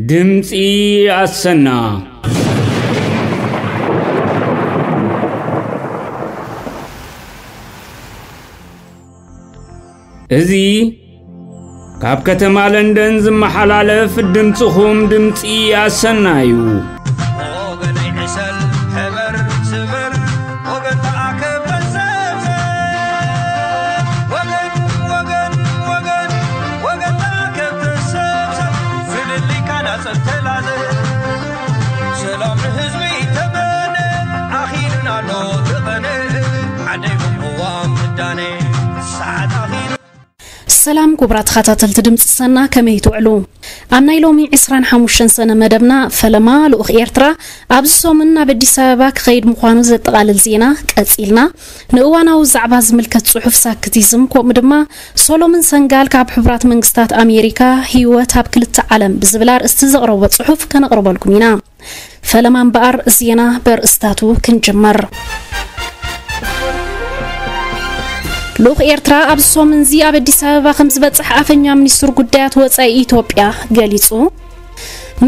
ድምፂ ኣሰና። እዚ ካብ ከተማ ለንደን ዝመሓላለፍ ድምፅኹም ድምፂ ኣሰና እዩ። ወገነይ ዕሰል፣ ሕበር፣ ስበር፣ ወገን ተኣከብ፣ ተሰብሰብ። ወገን፣ ወገን፣ ወገን፣ ወገን ተኣከብ፣ ተሰብሰብ። ፍልልይካ ናጸብ ተላዘብ። ሰላም ንህዝቢ ተመነ፣ ኣኺሉና ኣሎ እቲ ቐነ። ዓደይ ቅዋም ምዳነ፣ ሰዓት ኣኺሉ። ሰላም ክቡራት ተኸታተልቲ ድምፂ ሰና፣ ከመይ ትውዕሉ? ኣብ ናይ ሎሚ ዕስራን ሓሙሽተን ሰነ መደብና፣ ፈለማ ልኡኽ ኤርትራ ኣብዚ ሰሙን ናብ ኣዲስ ኣበባ ክኸይድ ምዃኑ ዘጠቓልል ዜና ቀጺልና፣ ንእዋናዊ ዛዕባ ዝምልከት ጽሑፍ ሳክቲዝም፣ ከምኡ ድማ ሶሎሞን ሰንጋል ካብ ሕቡራት መንግስታት ኣሜሪካ፣ ህይወት ኣብ ክልተ ዓለም ብዝብል ኣርእስቲ ዘቕረቦ ጽሑፍ ከነቕርበልኩም ኢና። ፈለማ እምበኣር፣ ዜና በርእስታቱ ክንጅምር። ልኡኽ ኤርትራ ኣብዚ ሰሙንዚ ኣብ ኣዲስ ኣበባ ከም ዝበጽሕ ኣፈኛ ሚኒስትር ጉዳያት ወጻኢ ኢትዮጵያ ገሊጹ።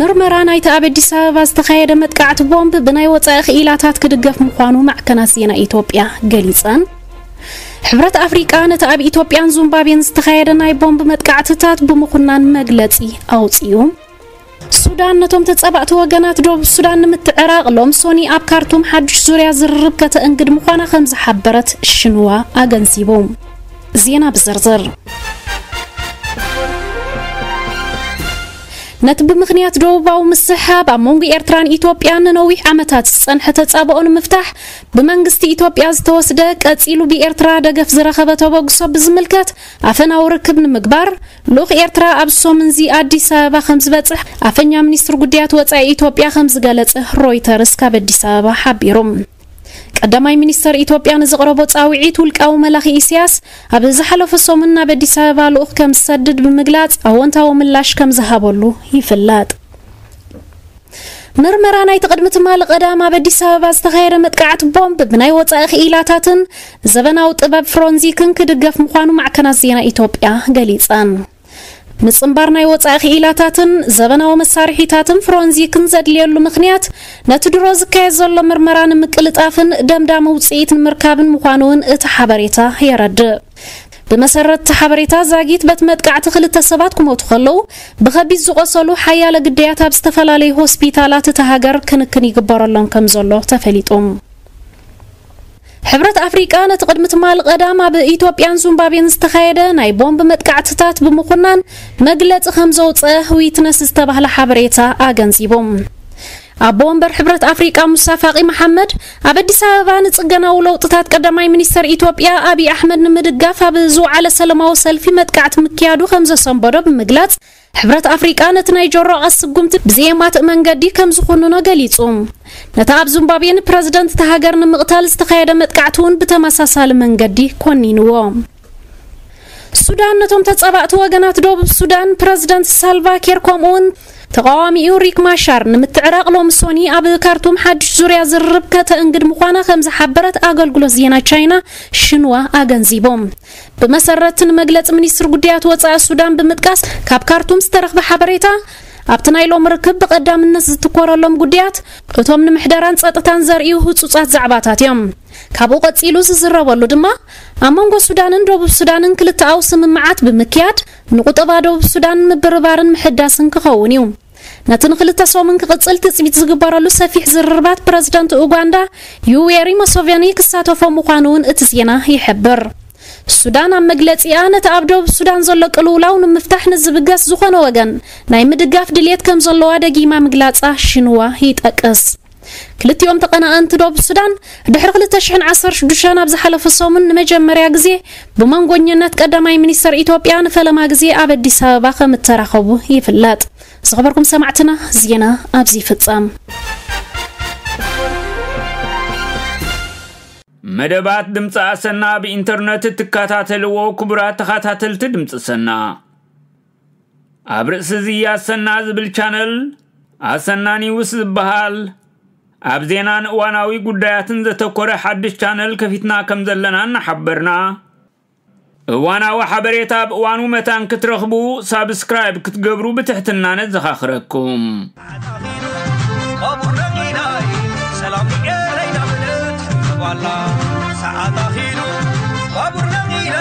ምርመራ ናይቲ ኣብ ኣዲስ ኣበባ ዝተኻየደ መጥቃዕቲ ቦምብ ብናይ ወጻኢ ክኢላታት ክድገፍ ምዃኑ ማዕከናት ዜና ኢትዮጵያ ገሊጸን። ሕብረት ኣፍሪቃ ነቲ ኣብ ኢትዮጵያን ዙምባቤን ዝተኻየደ ናይ ቦምብ መጥቃዕትታት ብምኹናን መግለጺ ኣውጺኡ። ሱዳን ነቶም ተጻባእቲ ወገናት ደቡብ ሱዳን ንምትዕራቕ ሎም ሶኒ ኣብ ካርቱም ሓድሽ ዙርያ ዝርርብ ከተእንግድ ምዃና ከም ዝሓበረት ሽንዋ ኣገንዚቡ። ዜና ብዝርዝር። ነቲ ብምኽንያት ደቡባዊ ምስሕሓብ ኣብ መንጎ ኤርትራን ኢትዮጵያን ንነዊሕ ዓመታት ዝጸንሐ ተጻብኦ ንምፍታሕ ብመንግስቲ ኢትዮጵያ ዝተወስደ ቀጺሉ ብኤርትራ ደገፍ ዝረኸበ ተበግሶ ብዝምልከት ኣፈናዊ ርክብ ንምግባር ልኡኽ ኤርትራ ኣብ ሰሙንዚ ኣዲስ ኣበባ ከም ዝበጽሕ ኣፈኛ ሚኒስትር ጉዳያት ወጻኢ ኢትዮጵያ ከም ዝገለጸ ሮይተርስ ካብ ኣዲስ ኣበባ ሓቢሩ። ቀዳማይ ሚኒስተር ኢትዮጵያ ንዘቕረቦ ጻውዒት ውልቃዊ መላኺ ኢሳያስ ኣብ ዝሓለፈ ሰሙን ናብ ኣዲስ ኣበባ ልኡኽ ከም ዝሰድድ ብምግላጽ ኣወንታዊ ምላሽ ከም ዝሃበሉ ይፍለጥ። ምርመራ ናይቲ ቅድሚ ትማሊ ቀዳም ኣብ ኣዲስ ኣበባ ዝተኻየደ መጥቃዕቲ ቦምብ ብናይ ወጻኢ ክኢላታትን ዘበናዊ ጥበብ ፍሮንዚክን ክድገፍ ምዃኑ ማዕከናት ዜና ኢትዮጵያ ገሊጸን። ምጽንባር ናይ ወጻኢ ክኢላታትን ዘበናዊ መሳርሒታትን ፍሮንዚክን ዘድልየሉ ምኽንያት ነቲ ድሮ ዝካየድ ዘሎ ምርመራ ንምቅልጣፍን ደምዳሚ ውጽኢት ንምርካብን ምዃኑ እውን እቲ ሓበሬታ የረድእ። ብመሰረት እቲ ሓበሬታ ዛጊት በቲ መጥቃዕቲ ክልተ ሰባት ክሞቱ ከለዉ ብኸቢድ ዝቖሰሉ ሓያለ ግዳያት ኣብ ዝተፈላለዩ ሆስፒታላት እታ ሃገር ክንክን ይግበረሎም ከም ዘሎ ተፈሊጡ። ሕብረት ኣፍሪቃ ነቲ ቅድሚ ትማሊ ቀዳም ኣብ ኢትዮጵያን ዙምባቤን ዝተኻየደ ናይ ቦምብ መጥቃዕትታት ብምኹናን መግለጺ ከም ዘውፅአ ዊትነስ ዝተባህለ ሓበሬታ ኣገንዚቡ። ኣቦ ወንበር ሕብረት ኣፍሪቃ ሙሳ ፋቂ መሓመድ ኣብ ኣዲስ ኣበባ ንጽገናዊ ለውጥታት ቀዳማይ ሚኒስተር ኢትዮጵያ ኣብይ ኣሕመድ ንምድጋፍ ኣብ ዝወዓለ ሰለማዊ ሰልፊ መጥቃዕቲ ምክያዱ ከም ዘሰንበዶ ብምግላጽ ሕብረት ኣፍሪቃ ነቲ ናይ ጆሮ ኣስጉምቲ ብዘየማትእ መንገዲ ከም ዝኹንኖ ገሊጹ። ነቲ ኣብ ዚምባብዌ ንፕረዚደንት እታ ሃገር ንምቕታል ዝተኻየደ መጥቃዕቲ እውን ብተመሳሳሊ መንገዲ ኮኒንዎ። ሱዳን ነቶም ተጻባእቲ ወገናት ደቡብ ሱዳን ፕረዚደንት ሳልቫ ኪር ከምኡውን ተቃዋሚኡ ሪክ ማሻር ንምትዕራቕ ሎም ሶኒ ኣብ ካርቱም ሓድሽ ዙርያ ዝርርብ ከተእንግድ ምዃና ከም ዝሓበረት ኣገልግሎት ዜና ቻይና ሽንዋ ኣገንዚቡ። ብመሰረት ንመግለጺ ሚኒስትሪ ጉዳያት ወጻኢ ሱዳን ብምጥቃስ ካብ ካርቱም ዝተረኽበ ሓበሬታ ኣብቲ ናይ ሎም ርክብ ብቐዳምነት ዝትኮረሎም ጉዳያት እቶም ንምሕደራን ጸጥታን ዘርእዩ ህጹጻት ዛዕባታት እዮም። ካብኡ ቀጺሉ ዝዝረበሉ ድማ ኣብ መንጎ ሱዳንን ደቡብ ሱዳንን ክልተኣዊ ስምምዓት ብምክያድ ንቁጠባ ደቡብ ሱዳን ምብርባርን ምሕዳስን ክኸውን እዩ። ነቲ ንክልተ ሰሙን ክቕጽል ትጽቢት ዝግበረሉ ሰፊሕ ዝርርባት ፕረዚደንት ኡጋንዳ ዩዌሪ ሙሰቨኒ ክሳተፎ ምዃኑ እውን እቲ ዜና ይሕብር። ሱዳን ኣብ መግለጺኣ ነቲ ኣብ ደቡብ ሱዳን ዘሎ ቅልውላው ንምፍታሕ ንዝብገስ ዝኾነ ወገን ናይ ምድጋፍ ድልየት ከም ዘለዋ ደጊማ ምግላጻ ሽንዋ ይጠቅስ። ክልቲኦም ተቐናቐንቲ ደቡብ ሱዳን ድሕሪ ክልተ ሽሕን ዓሰርተ ሽዱሽተን ኣብ ዝሓለፈ ሰሙን ንመጀመርያ ግዜ ብመንጎኝነት ቀዳማይ ሚኒስተር ኢትዮጵያ ንፈለማ ግዜ ኣብ ኣዲስ ኣበባ ከም እተራኸቡ ይፍለጥ። ዝኸበርኩም ሰማዕትና፣ ዜና ኣብዚ ይፍጸም። መደባት ድምፂ ኣሰና ብኢንተርነት እትከታተልዎ ክቡራት ተኸታተልቲ ድምፂ ሰና፣ ኣብ ርእሲ እዚ ኣሰና ዝብል ቻነል ኣሰና ኒውስ ዝበሃል ኣብ ዜናን እዋናዊ ጉዳያትን ዘተኮረ ሓድሽ ቻነል ከፊትና ከም ዘለና እናሓበርና፣ እዋናዊ ሓበሬታ ብእዋኑ መታን ክትረኽቡ ሳብስክራይብ ክትገብሩ ብትሕትና ነዘኻኽረኩም። ባቡር ነጊላይ ሰላም ንገረይ ናብለት ትሕባላ ሰዓት ኣኺሉ ባቡር ነጊላ